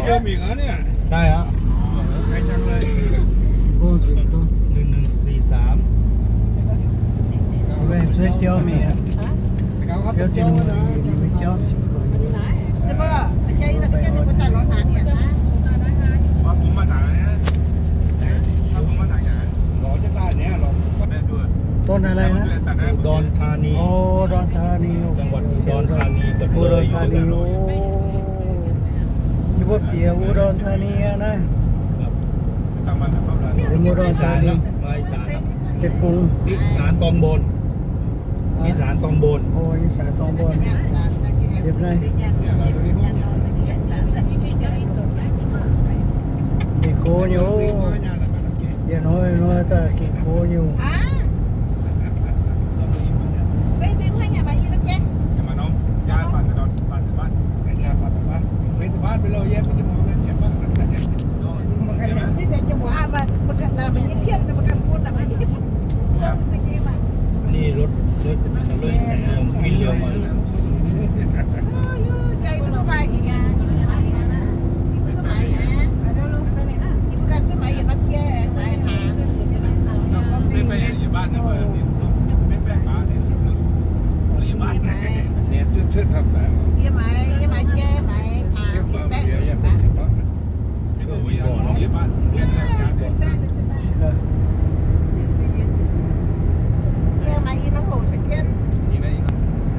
Jauv mingh aqv. Daaih aqv. Hnyangx ninh ninh sic saamx. Cuotv jauv mingh aqv. Jauv zinh, jauv zinh. Ton อะไรนะ? Udon Thani. อ๋อ อุดรธานี จังหวัดอุดรธานี กับเลยอยู่ อุดรธานี โอ้ ที่ว่าเปียอุดรธานีอะนะ ครับ เป็นอุดรธานี อีสานครับ มาอีสานครับ เก็บปรุง อีสานตอนบน อีสานตอนบน โอ้ อีสานตอนบน เก็บเลย กี่โคอยู่ เดี๋ยวน้อยน้อยจะกี่โคอยู่ นี่รถ รถ รถ รถวิ่งเร็วมากเลยนะ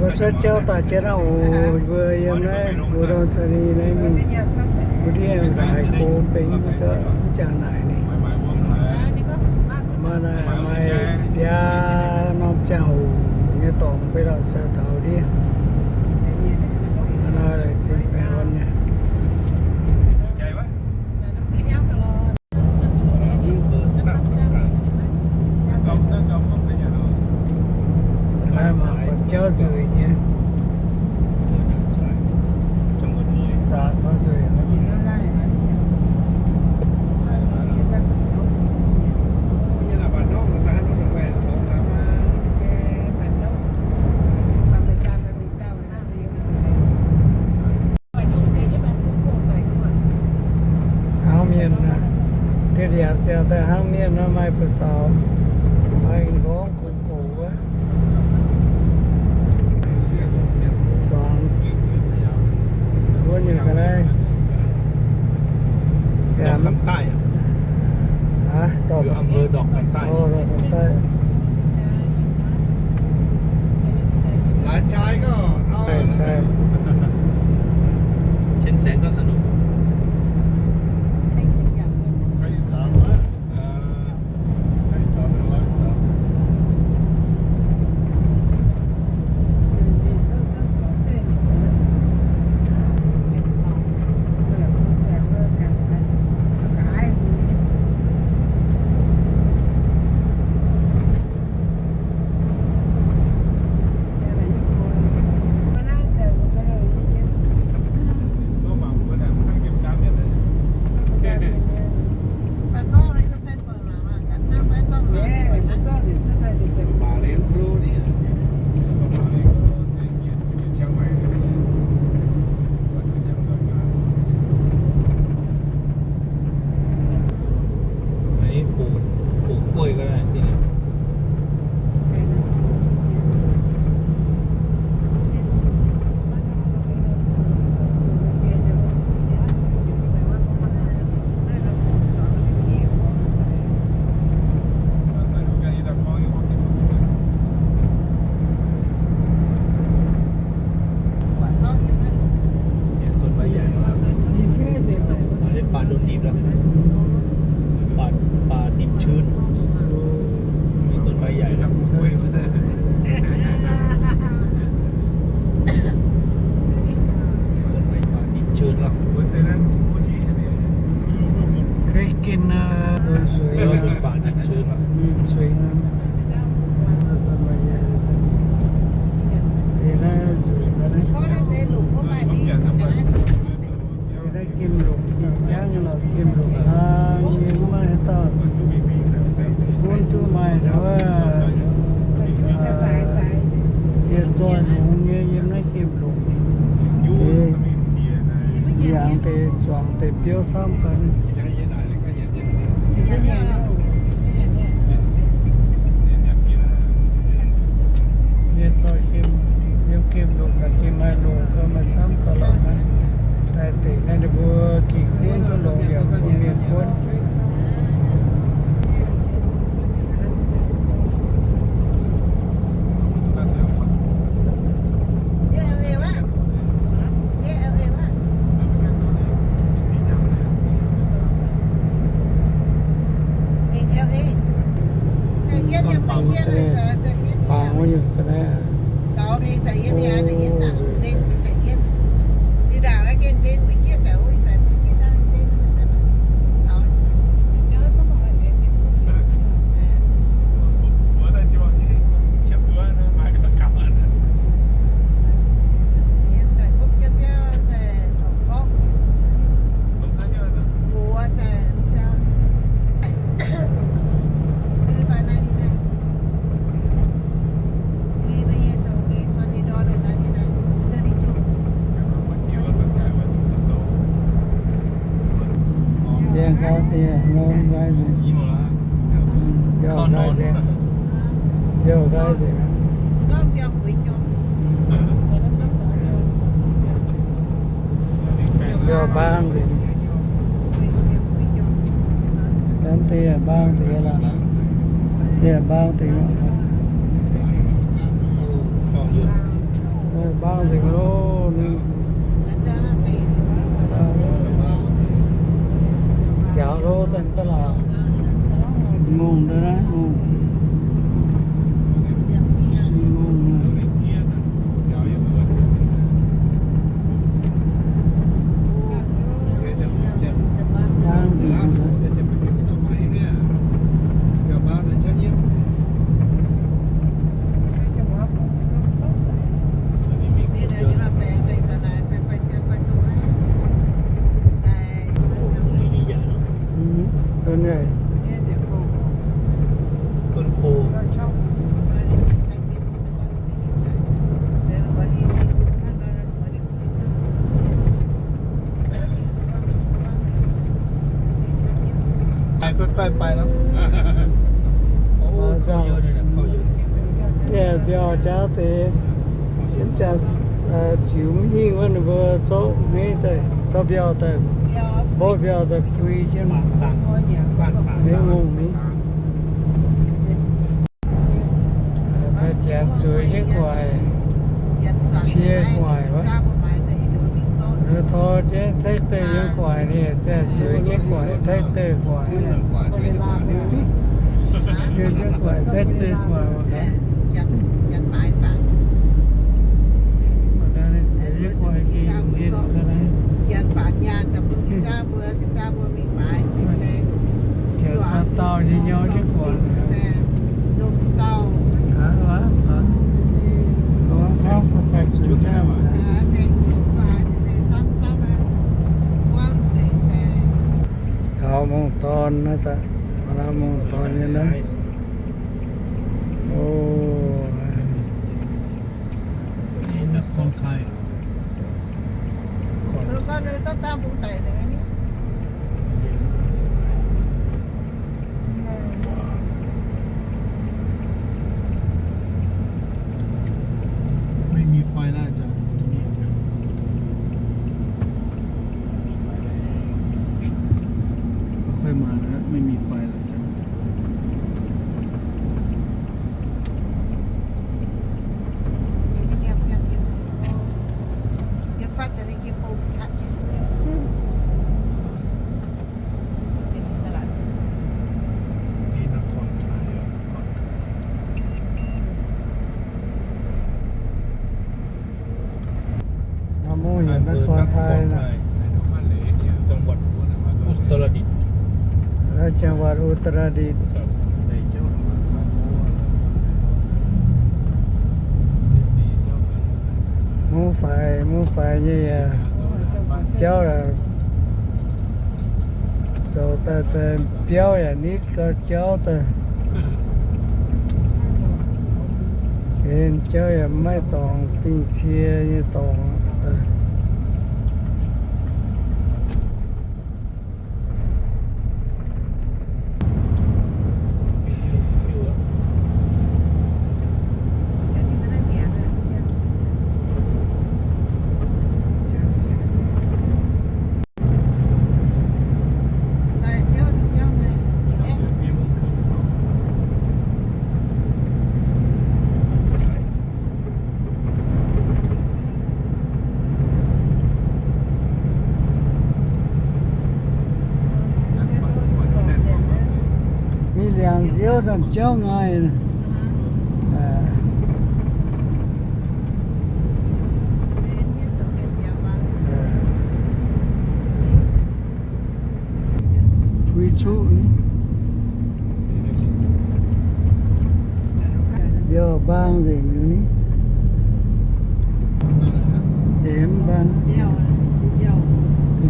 Mbuo cuotv jauv daaih jienv naaiv oc, mbuo yiem naaiv Udon Thani naaiv mingh, mbuo ndiev haaix go benx mv jangx naaic ni. Maaih naaic maaih biaa norm ziangh hoc nyei dorngx beiv lauh sai taux ndiev. Maaih naaic zinh baengh orn nyei. Mangc buatc jauv nzueic nyei. Zaqc taux nzueic. Hnangv mienh, dieh liac siang daaih hnangv mienh nor maaih buoz zaux, maaih m'nqorngv kungx gox wuov. Zuangx wuov nyungc ga'naaiv. Dorc Cam Daaih. Haaix? Dorc Cam Daaih. Dorc Cam Daaih. หลานชายก็เอา หลานชาย เชียงแสนก็สนุก ใครอีสานวะ เอ่อ ใครอีสาน เออ เราอีสาน อันนี้ปลูก ปลูกกล้วยก็ได้ที่นี่ เนี่ยต้นไม้ใหญ่มาก อันนี้ป่าดงดิบแล้ว ป่า ป่าดิบชื้น มีต้นไม้ใหญ่แล้ว ต้นไม้ป่าดิบชื้นแล้ว เคยกินนะ ต้นสวย เออ ป่าดิบชื้นแล้ว อืม สวยงาม ต้นไม้ใหญ่ เดี๋ยวนะ สวยนะ ได้เกมหลงขี่จ้างเหรอ เกมหลงทาง เกมมาให้ต่อ คนทั่วไป แต่ว่า เดี๋ยวซอยหลงเยอะๆนะ เกมหลง เออ อย่าง Deix zuangx deix biouv camv gau. Mienh zorqv yiem gemh lungh ga'gengh maaih longx gau, maaih camv gau lorqc naaiv. Daaih deix naaiv ninh mbuo ging kuonv duqv longx yaac bun mienh kuonv. Yangh gaax deix, ngongh gaax deix. Biauv gaax deix. Biauv gaax deix. Biauv mbaang deix. Dangh deix mbaang deix lorqc. Deix mbaang deix. Mbaang nzengc loh. Ziangx loh zanc ga'laac. Ngongh ndau naaiv ngongh. Suiv ngongh naaiv. Mbaang nzengc. Mv, ต้นใหญ่ ต้นโพ ไปค่อยๆไปเนอะ โอ้ เข้าเยอะเลยเนี่ย เข้าเยอะ Diev mbiauh jaav deix, mv jaax ziux mv hingh wuov, ninh mbuo zorqv meiv daaih, zorqv mbiauh daaih, mborqv mbiauh daaih pui jienv, maiv ngongh mingh. Janx zueiz jienv gu'nguaaic, cie gu'nguaaic wuov, tor jienv tractor yiem gu'nguaaic, ninh ziouc zueiz jienv gu'nguaaic, tractor gu'nguaaic, yiem jienv gu'nguaaic, tractor gu'nguaaic. Janx caux dauh nyei nyorx jienv gu'nguaaic. Taux mungh dorn naaiv daaih, mungh dorn nyei naaiv. O. Maiv maaih fai lorqc, ไม่ค่อยมาแล้ว ไม่มีไฟแล้วจ้ะ นี่นครไทย นครไทย อำเภอนครไทย จังหวัดอุตรดิตถ์ จังหวัดอุตรดิตถ์ ครับ Mungv faix, mungv faix nyei yaac jauv, zoux daaih daaih biauv yaac nitv gau jauv daaih. Benx jauv yaac maiv dorngc, dingh cie nyei dorngc daaih. Ziouv daaih jauv ngaih. Fui cuqv ni. Mbiauz mbaang nzengc liuz ni. Deix mv mbaang. Deix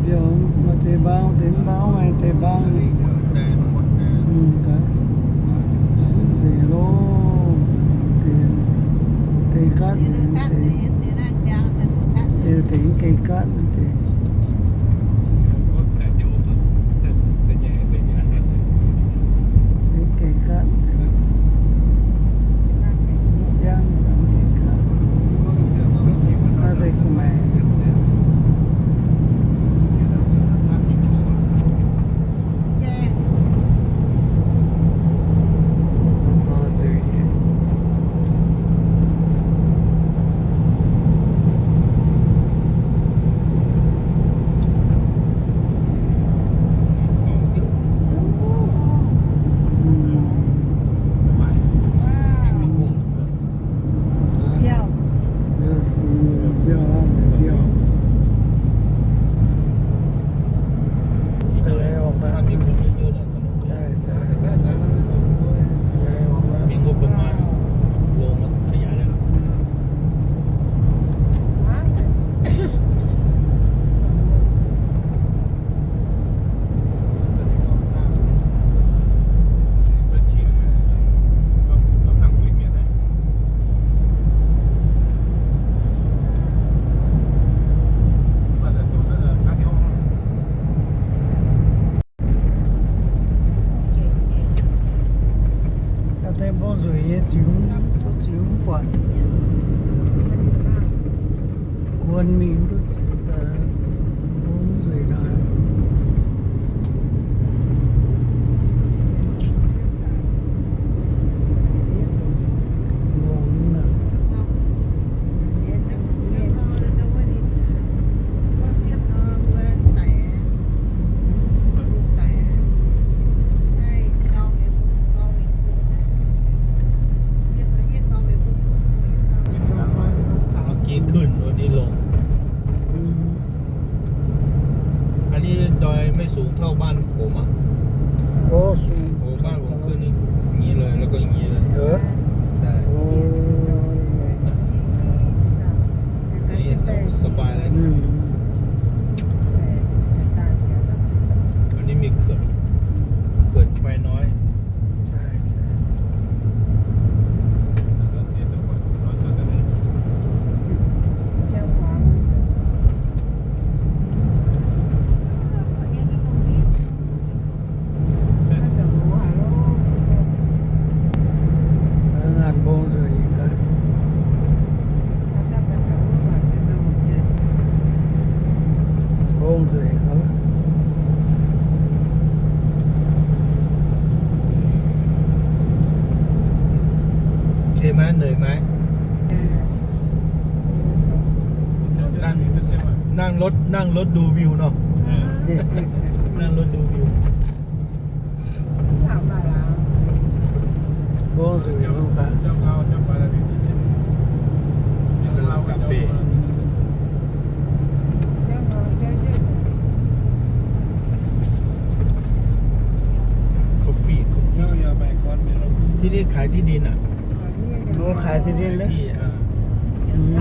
mbiauz, maaih deix mbaang, deix mv mbaang, maaih deix mbaang. Nzengc loh. Deix gaatv, deix, deix mv gaengh gaatv deix. Daaih mbong nzueic nyei ziux, duqv ziux mv buatc. Kuonx mingh duqv ziux, mbong nzueic naaic. Maa giex kuinx wuov ni longc. Aa, ni doix maiv sungx taux baanh hoc mangc. Hoc baanh hoc kuinx ni, nyei lorqc, แล้วก็ nyei lorqc. สบายเลย อันนี้มีเขื่อน เขื่อนควายน้อย โอเคไหม เหนื่อยไหม นั่ง นั่งรถ นั่งรถดูวิวเนาะ นั่งรถดูวิว Mbong nzueic. กาแฟ coffee coffee ที่นี่ขายที่ดินอ่ะ โอ้ ขายที่ดินเลย ที่ อ่า อืม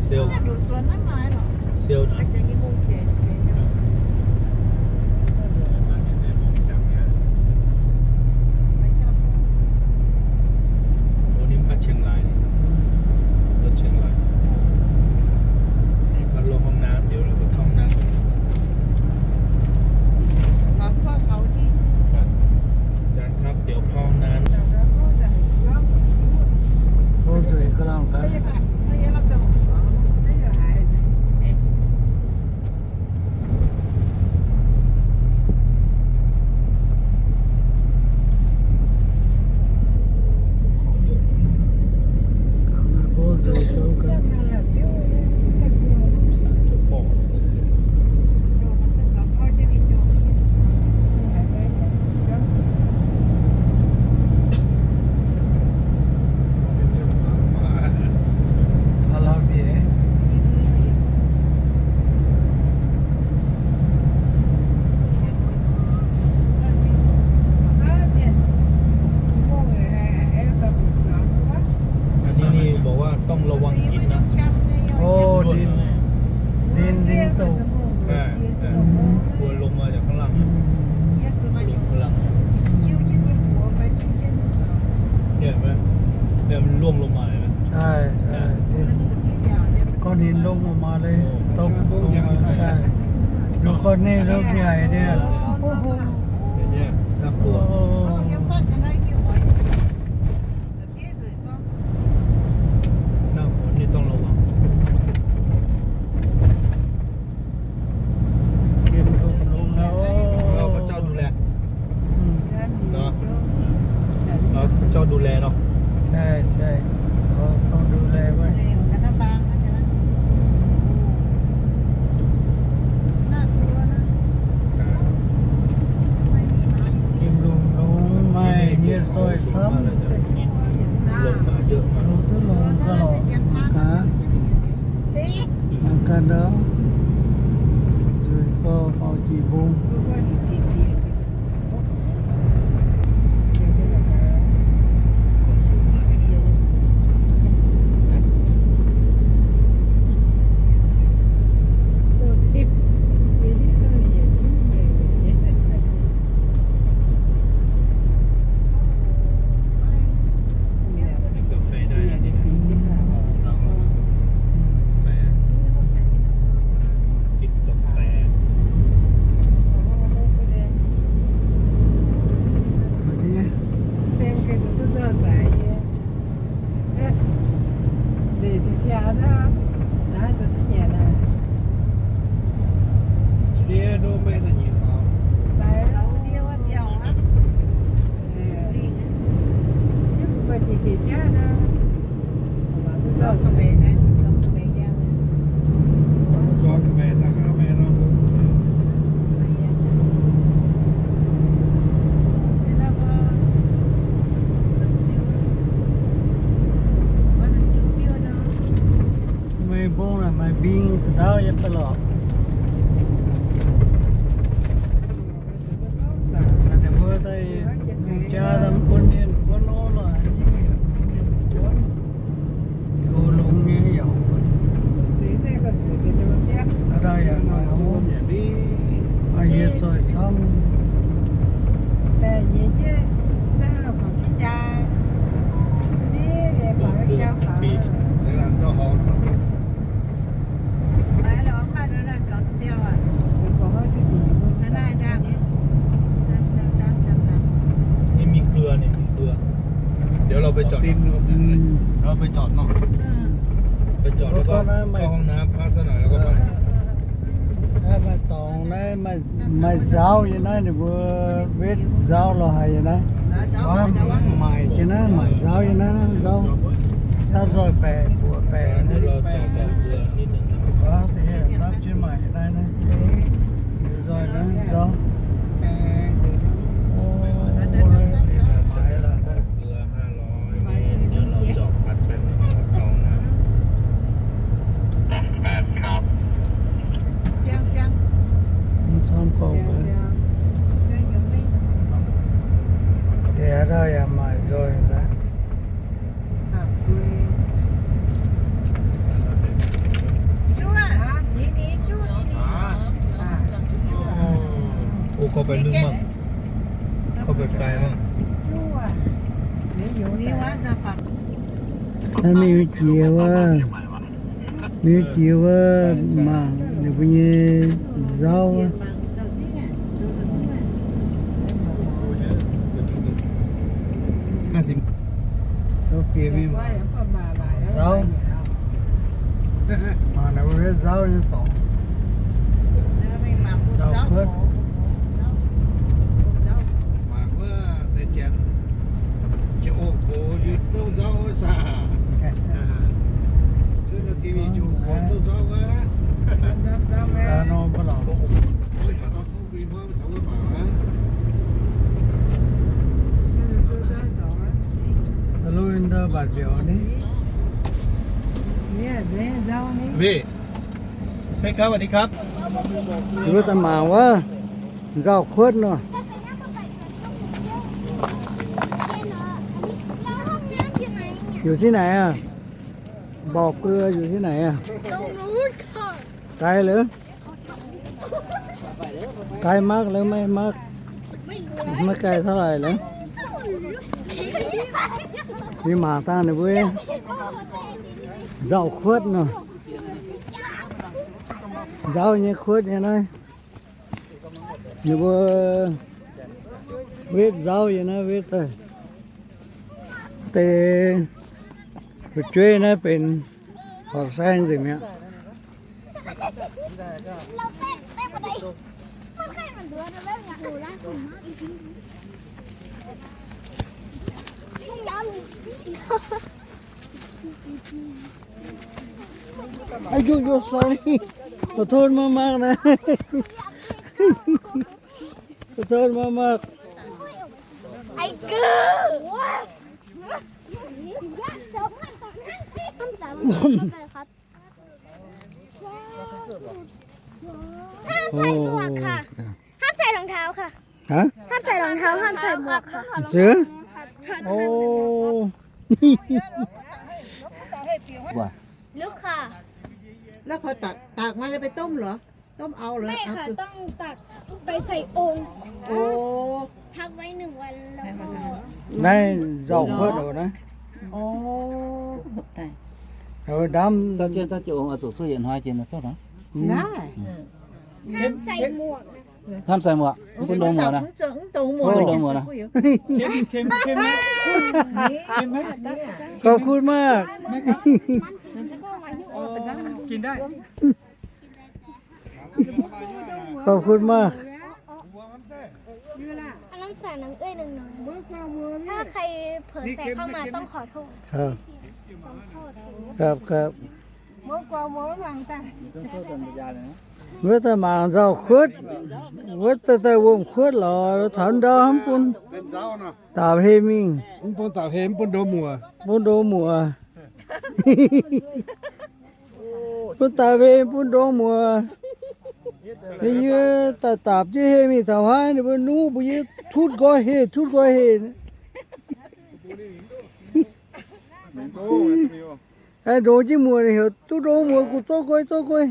เซลล์ เซลล์นะ โอ้ นี่พัดเชียงราย รถเชียงราย นี่พัดลมห้องน้ำ เดี๋ยวเราไปเข้าห้องน้ำ อาจารย์ครับ เดี๋ยวเข้าห้องน้ำ โอ้ สวยก็ลองครับ Ninh lomh njaih dieh. Giemh lungh lungh nor. พระเจ้าดูแล เนาะ พระเจ้าดูแลเนาะ ใช่ใช่ เขาต้องดูแลไว้ Giemh lungh lungh maiv hieh zoih camv. ลงมาเยอะมาก Lungh duqv longx gauh lorqc. Gaax, mangc gaax ndau, zueiz gorx faaux jiex mbong. Meih mbong naaic maaih mbing ndau yiem daaih lorqc. Ninh mbuo daaih jaa daaih mv bun mienh buonv nor lorqc, mienh buonv zoux longx nyei yaac bun. Aa, daaih yaac maaih hov, maaih hieh zoih camv. Ninh mingh เกลือ ninh mingh เกลือ. เดี๋ยวเราไปจอด เราไปจอดนอก ไปจอดแล้วก็เข้าห้องน้ำพักสักหน่อยแล้วก็ไป. Maaih dorngx naaiv, maaih nzauv yiem naaiv, ninh mbuo wetv nzauv lorz haic yiem naaiv. Maaic jienv naaiv, maaic nzauv yiem naaiv, nzauv, hnamv nzoih baeqc, buoqc baeqc naaiv. Dapv jienv maaic yiem naaiv naaiv. Nzoih naaiv nzauv. O, maaiz lorqc. Mv camv gorngv, deix ndau yaac maaic nzoih aqv. O, gorngv baeqc lungh mangc, gorngv baeqc gaih mangc. Naaiv mingh jiex wuov, mingh jiex wuov mangc ninh mbuo nyei nzauv wuov. Bieqc mingh mangc nzauv, mangc ninh mbuo nyei nzauv nyei dorngx. Nzauv kuotv. Mbuo daaih mangc wuov nzauv kuotv nor. Heuc zinv naaic aqv? Mborqc guo heuc zinv naaic aqv? Gaix lorqc. Gaix maqv lorqc, maiv maqv, maiv gaix เท่าไหร่ lorqc. Mingh mangc dangh ninh mbuo nzauv kuotv nor. Nzauv nyei kuotv nyei naaiv. Ninh mbuo wetv nzauv yiem naaiv wetv daaih. Deix fu'jueiv naaiv benx horqc saeng nzengc mi'aqv. Aa, sorry. Khov tov mangc mangc naaiv. Khov tov mangc mangc. ห้ามใส่หมวกค่ะ ห้ามใส่รองเท้าค่ะ ฮะ ห้ามใส่รองเท้า ห้ามใส่หมวกค่ะ เสือ โอ้ ลึกค่ะ แล้วพอตัก ตักมาแล้วไปต้มเหรอ ต้มเอาเหรอ ไม่ค่ะ เอาคือ ต้องตักไปใส่โอ่ง โอ้ พักไว้หนึ่งวันแล้วก็ Naaiv nzauh kuotv oc naaiv. โอ้ Ih ndamv. Taux jienv taux jienv ong oix zuqc zuov yietc hnoi jiex nor. ห้ามใส่หมวก Hnamv sai muoqc, mv bun ndongc muoqc naaiv. Mv bun ndongc muoqc naaiv. Khov kun maah. Khov kun maah. อันนั้นใส่น้ำเอื้อยหนึ่งหน่อย ถ้าใครเผลอใส่เข้ามาต้องขอโทษ ครับ ครับ ครับ Wuov daaih mangc nzauh kuotv, wuov daaih daaih wuom kuotv lorz taux ndau hnamv bun daapc hei mingh. Mv bun daapc hei, mv bun ndongc muoqc. Bun ndongc muoqc. Bun daapc hei, bun ndongc muoqc. Yie daaih daapc jienv hei mingh taux haaix, ninh mbuo nuqv mbuo yie tutv nqoi hei, tutv nqoi hei. Aengx ndongc jienv muoqc, ninh heuc duqv ndongc muoqc, guh zorqv nqoi, zorqv nqoi.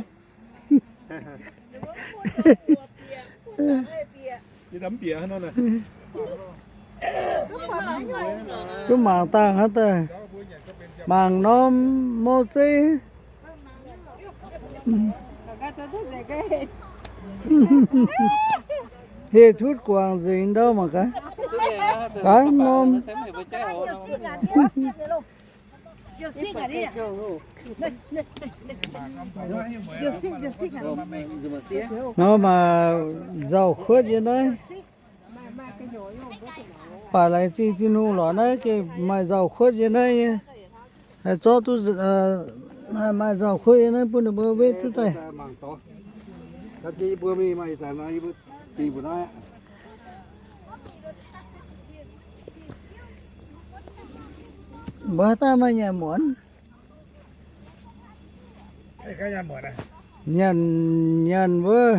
Duqv mangc dangh hnangv daaih, mangc norm mouv zeiv. Heh tutv guangc nzengc ndau mangc gaax. Gaax norm. Nor maaih nzauh kuotv yiem naaiv. Baac laengz zingh Tin-Hungh lorqc, naaiv gengh maaih nzauh kuotv yiem naaiv nyei. Haih zorqv duqv, maaih nzauh kuotv yiem naaiv bun ninh mbuo wetv duqv daaih. Mbuo haaix dauh maaih nyanc muonz? Nyanc, nyanc wuov,